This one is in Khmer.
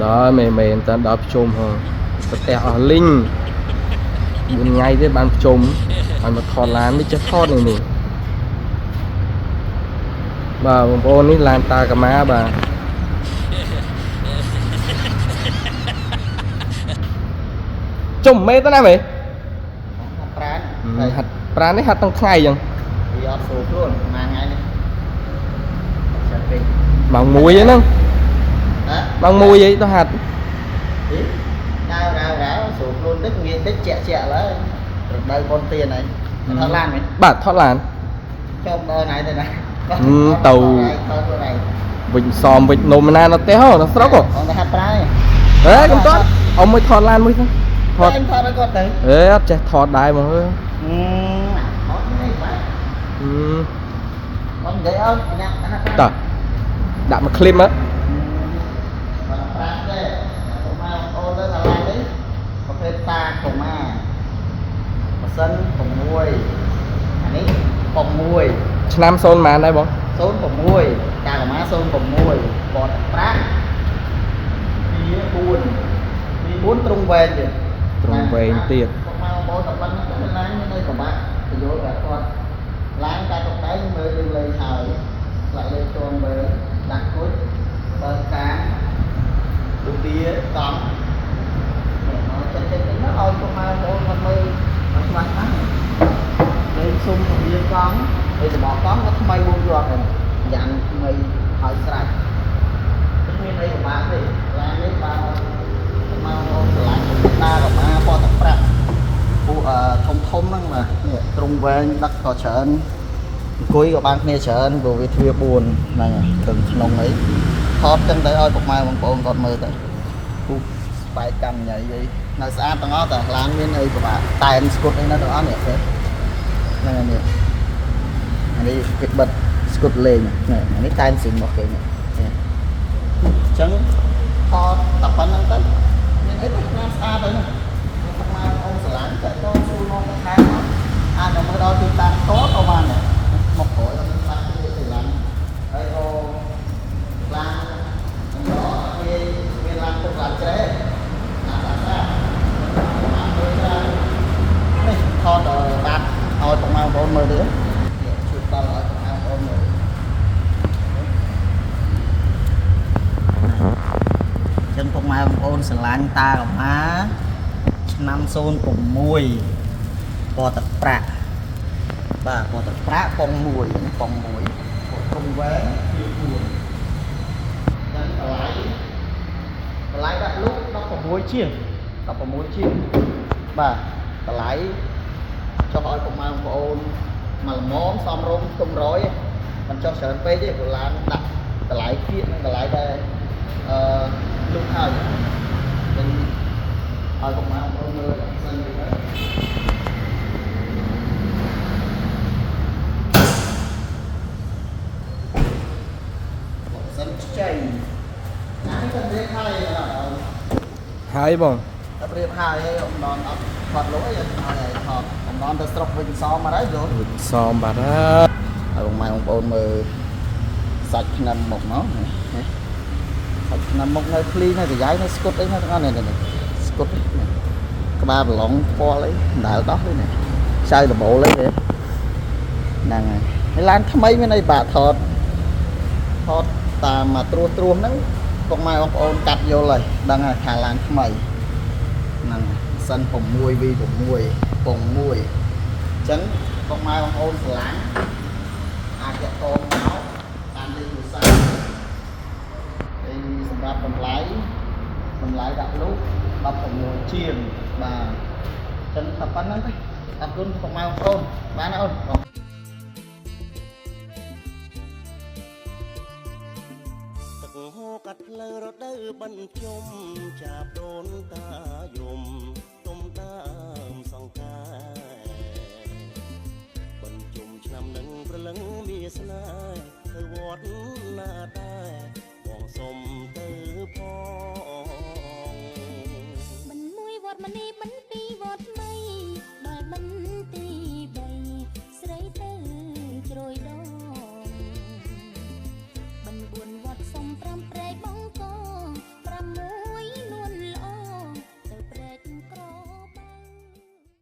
ដល់មែនមែនតើដល់ភ្ជុំហ៎ប្រទេសអស់លីង4ថ្ងៃទេបានភ្ជុំឲ្យមកថតឡាននេះចេះថតនេះនេះបាទបងប្អូននេះឡានតាកាម៉ាបាទជុំមេទៅណាមេ ហាត់ប្រាន ហាត់ប្រាននេះហាត់ទាំងថ្ងៃអញ្ចឹង វាអត់ស្រួលខ្លួនមួយថ្ងៃនេះចាំពេក ម៉ោង1ហ្នឹង ហ៎ ម៉ោង1អីទៅហាត់ ដើរដើរដើរស្រួលខ្លួនតិចងាយតិចជាក់ជាក់ឡើយរដូវបុណ្យទានហើយថតឡានមែន បាទថតឡាន ចុំដល់ណៃទៅណា ទៅ ថតខ្លួនឯង វិញសមវិញនំណានៅផ្ទះហ៎នៅស្រុកហ៎ បងទៅហាត់ប្រាន ហេកុំតន់អ៊ំមួយថតឡានមួយទៅថត ថតថតឲ្យគាត់ទៅ អេអត់ចេះថតដែរមកអើយ ថតនេះបាទ ហឹម បងនិយាយអើញ៉ាំហាត់ តោះដាក់មកឃ្លីបមក បងប្រាក់ទេបងមកអូនទៅថាឡាននេះប្រភេទតាកូម៉ាម៉ាស៊ីន6អានេះ6 ឆ្នាំ0ប៉ុន្មានដែរបង 06តាកូម៉ា06ពតប្រាក់24 24ត្រង់វែងទៀត ត្រង់វែងទៀត បងមកបងតែប៉ុណ្្នឹងទៅឡានមានអីពិបាកបញ្យល់តែគាត់ឡានការតុបតែងមើលយើងលេងហើយស្លាកលេខជាងមើលដាក់គុជបើកាងទូទាកង់មកចិត្តចិត្តទៅឲ្យពុកម៉ែបងគាត់មើលមកច្បាស់ណាស់លេងសុំពលាកង់ហើយសម្បកង់ក៏ថ្មី4យ័ន្តដែរយ៉ាងថ្មីហើយស្រេចគ្មានអីពិបាកទេឡាននេះបើមកបងស្រឡាញ់តាកម៉ាពណ៌ទឹកប្រាក់ពួកធំធំហ្នឹងបាទនេះត្រង់វែងដឹកក៏ច្រើនអង្គុយក៏បានគ្នាច្រើនព្រោះវាទ្វារ4ហ្នឹងគ្រឿងក្នុងអីថតចឹងទៅឲ្យពុកម៉ែបងប្អូនគាត់មើលទៅពុះស្បែកកម្មញ៉ៃអីនៅស្អាតទាំងអស់តែឡានមានអីពិបាកតែនស្គុតអីនៅទាំងអស់នេះទេហ្នឹងហើយនេះអានេះគេបិទស្គុតលេងនេះអានេះតែនស៊ីងរបស់គេនេះអញ្ចឹងថតតែប៉ុណ្្នឹងទៅមានអីទៅឡានស្អាតហើយហ្នឹងពុកម៉ែបងប្អូនស្រឡាញ់តែតស៊ូមកបន្ថែមមកអាចមកមើលដល់ទីតាំងតក៏បានដែរមកក្រោយអត់មានបាត់ទេទៅឡានហើយក៏ឡានវាមានឡានពុកឡានជ្រែឡានស្អាតឡានមើលច្រើននេះថតបាត់ឲ្យពុកម៉ែបងប្អូនមើលទៀតនេះជួយដល់ឲ្យពុកម៉ែបងប្អូនមើលចឹងពុកម៉ែបងប្អូនស្រឡាញ់តាកម៉ាឆ្នាំ06ពណ៌ទឹកប្រាក់បាទពណ៌ទឹកប្រាក់ប៉ុង1នេះប៉ុង1ពណ៌ត្រង់វែងពី4ចឹងតម្លៃដាក់លុក16ជាង16ជាងបាទតម្លៃចុះឲ្យពុកម៉ែបងប្អូនមកល្មមសំរុំទុំ100មិនចុះច្រើនពេកទេព្រោះឡានដាក់តម្លៃគៀកនិងតម្លៃដែលអឺលុកហើយចឹងឲ្យពុកម៉ែបងប្អូនមើលសិនទៅសិនខ្ចីណានេះក៏រៀបហើយ ហើយបង តែរៀបហើយហើយអំដនអត់ថតលុយឲ្យថតអំដនទៅស្រុកវិញសមមកហើយយល់ វិញសមបាត់ហើយ ឲ្យបងម៉ែបងប្អូនមើលសាច់ឆ្នាំមុខមកនេះសាច់ឆ្នាំមុខនៅភ្លីនៅកាយ៉ៃនៅស្គុតអីនៅទាំងអស់នេះស្គុតនេះក្បាលប្រឡងពណ៌អីមិនដែលដោះទេនេះចៅដបូលអីទេហ្នឹងហើយហើយឡានថ្មីមានអីបាក់ថតថតតាមមកត្រួសត្រួសហ្នឹងពុកម៉ែបងប្អូនកាត់យល់ហើយដឹងហើយថាឡានថ្មីហ្នឹងសិន 6V6 ពង1អញ្ចឹងពុកម៉ែបងប្អូនស្រឡាញ់អាចតាក់ទងមកតាមលេខទូរស័ព្ទហើយសម្រាប់តម្លៃដាក់លុះ16ជាងបាទអញ្ចឹងតែប៉ុណ្្នឹងទេអរគុណពុកម៉ែបងប្អូនបានអូនបង ទឹកហូរកាត់ផ្លូវរដូវបិណ្ឌជុំចាបដូនតាយំទុំដើមសង្កែបិណ្ឌជុំឆ្នាំនឹងព្រលឹងមានស្នេហ៍ទៅវត្តណាដែរបងសុំទៅផង មិនមួយវត្តមនី